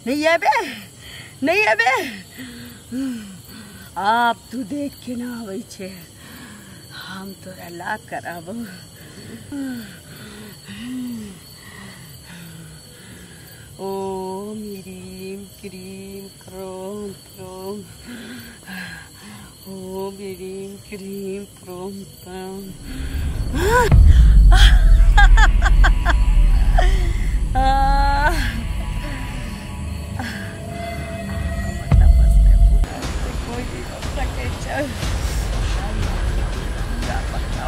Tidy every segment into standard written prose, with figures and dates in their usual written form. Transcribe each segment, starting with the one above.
नहीं आबे, नहीं आबे। आप तू देख के ना आवे छे, हम तोरा ला कराबो। ओम ह्रीम क्रीम क्रोम क्रोम, ओम ह्रीम क्रीम क्रोम क्रोम। कोई नहीं रोक सके। चल पूरा पक्का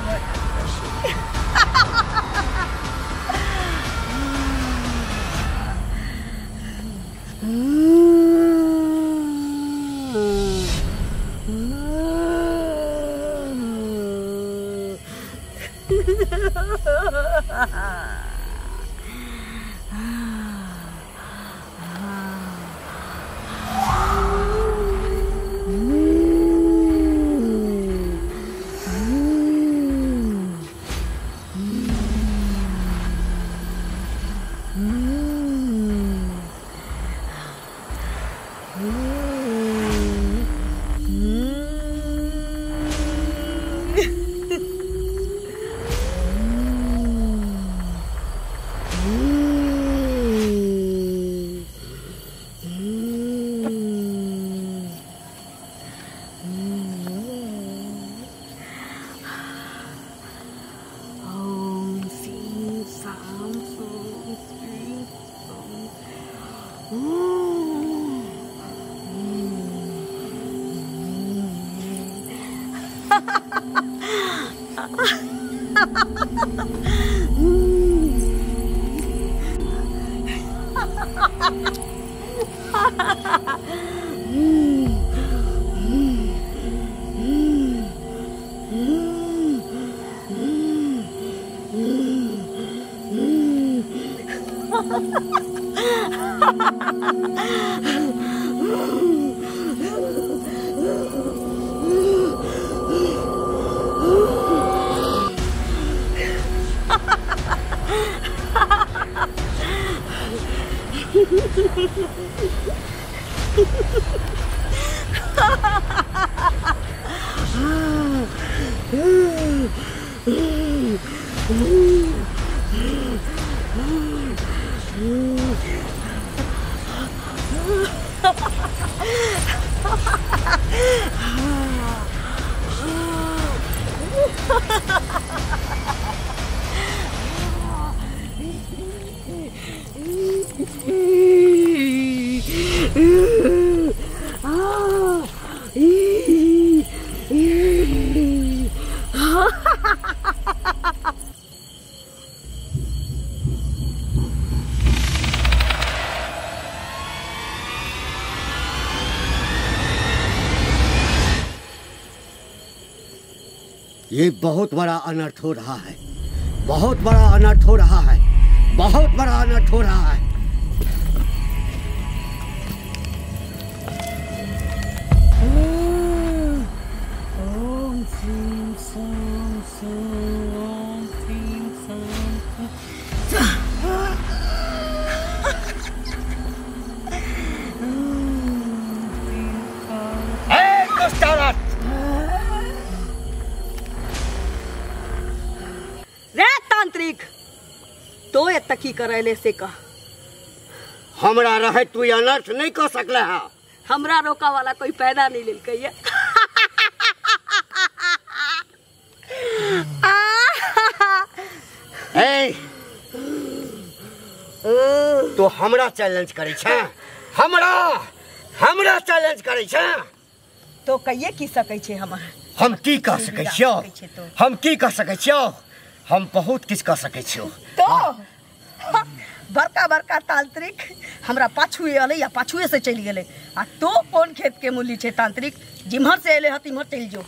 ये बहुत बड़ा अनर्थ हो रहा है, बहुत बड़ा अनर्थ हो रहा है, बहुत बड़ा अनर्थ हो रहा है। ओम श्रीम सोम सोम ओम श्रीम सोम। तो एतऽ की करैले से कह। हमरा रहे तू अनर्थ नहीं कर सकले है। हमरा रोका वाला कोई पैदा नहीं लेलकै है। ए, तो हमरा चैलेंज करै छै, हमरा हमरा चैलेंज करै छै। तो कहिए की सकै छै हमर? हम की कह सकै छियौ? हम की कह सकै छियौ? हम बहुत किछु कह सकै छियौ। तो बड़का बड़का तांत्रिक हमरा पाछुए अलै आ पाछुए से चलि गेलै, आ तो कोन खेत के मूली छै तांत्रिक, जिम्हर से एले ह तिम्हर चलि जो,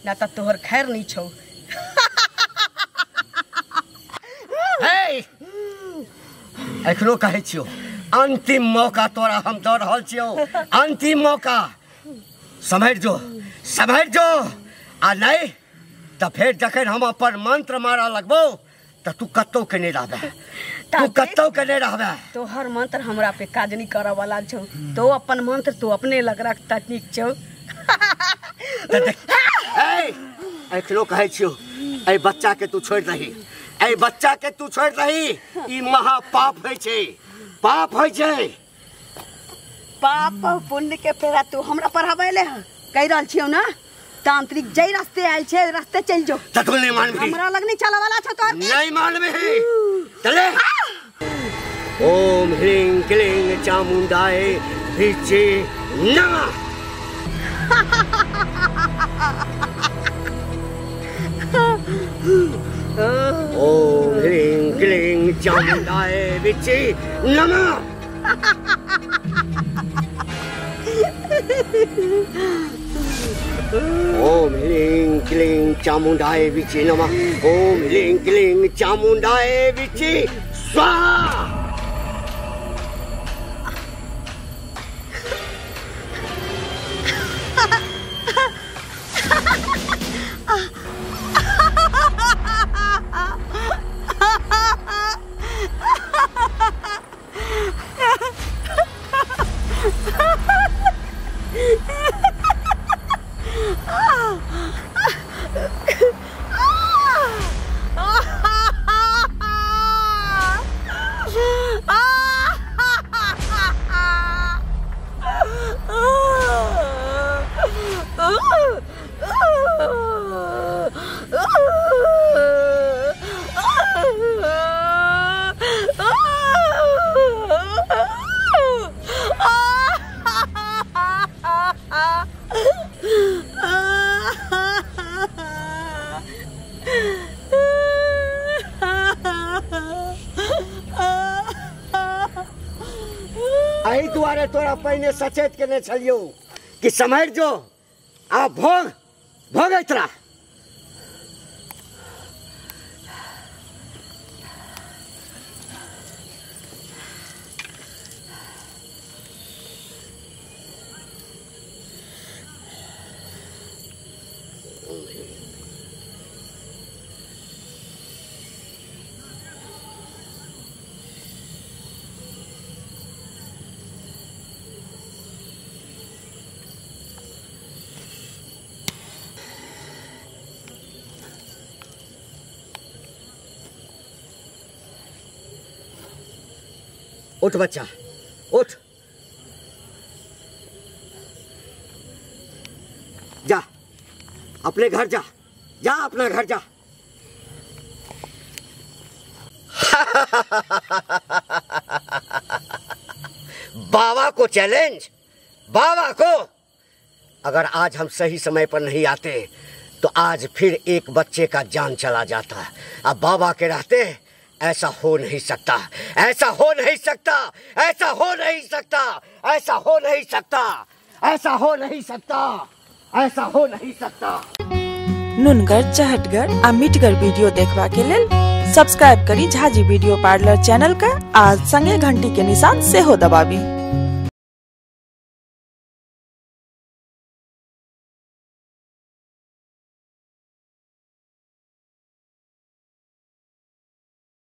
ना त तोहर खैर नहीं छौ। हे एखनो कहै छियौ, अंतिम मौका तोरा हम दऽ रहल छियौ, अंतिम मौका। सम्हरि जो, सम्हरि जो, आ नहीं तऽ फेर जखन हम अपन मंत्र मारऽ लगबौ तऽ तू कतौ के नहीं रहबे, तू कतौ के नहीं रहबे। तोहर मंत्र हमरा पे काज नहीं करऽ वाला छौ, तो अपन मंत्र तो अपने लग रखता नीक छौ। एखनो कहै छियौ, एहि बच्चा के तू छोड़ि दही, एहि बच्चा के तू छोड़ि दही, ई महापाप होइ छै, पाप होइ छै। पाप पुण्य के फेरा तू हमरा पढ़ाबै ले कहि रहल छियौ ना। तांत्रिक जै रास्ते आयल छै रास्ते चलि जो। त तू नहीं मानबी, हमरा लग नहीं चला वाला छौ तोहर। नहीं मानबी, चले। ओम ह्रीं क्लीं चामुंडाए विचे नमः। ओम ह्रीं क्लीं चामुंडाए विचे नमः। ओम ह्रीं क्लीं चामुंडाए विचे नमः। ओम ह्रीं क्लीं चामुंडाए विचे स्वाहा। एहि दुआरे तोरा पहिने सचेत केने छलियौ कि सम्हरि जो आ भोग भोगैत रह। उठ बच्चा, उठ, जा अपने घर जा, जा अपना घर जा। बाबा को चैलेंज, बाबा को। अगर आज हम सही समय पर नहीं आते तो आज फिर एक बच्चे का जान चला जाता। अब बाबा के रहते ऐसा हो नहीं सकता, ऐसा हो नहीं सकता, ऐसा हो नहीं सकता, ऐसा हो नहीं सकता, ऐसा हो नहीं सकता, ऐसा हो नहीं सकता। नुनगर, चहटगर आ मिठगर वीडियो देखबा के लेल सब्सक्राइब करी झाजी वीडियो पार्लर चैनल का आ संगे घंटी के निशान सेहो दबाबी।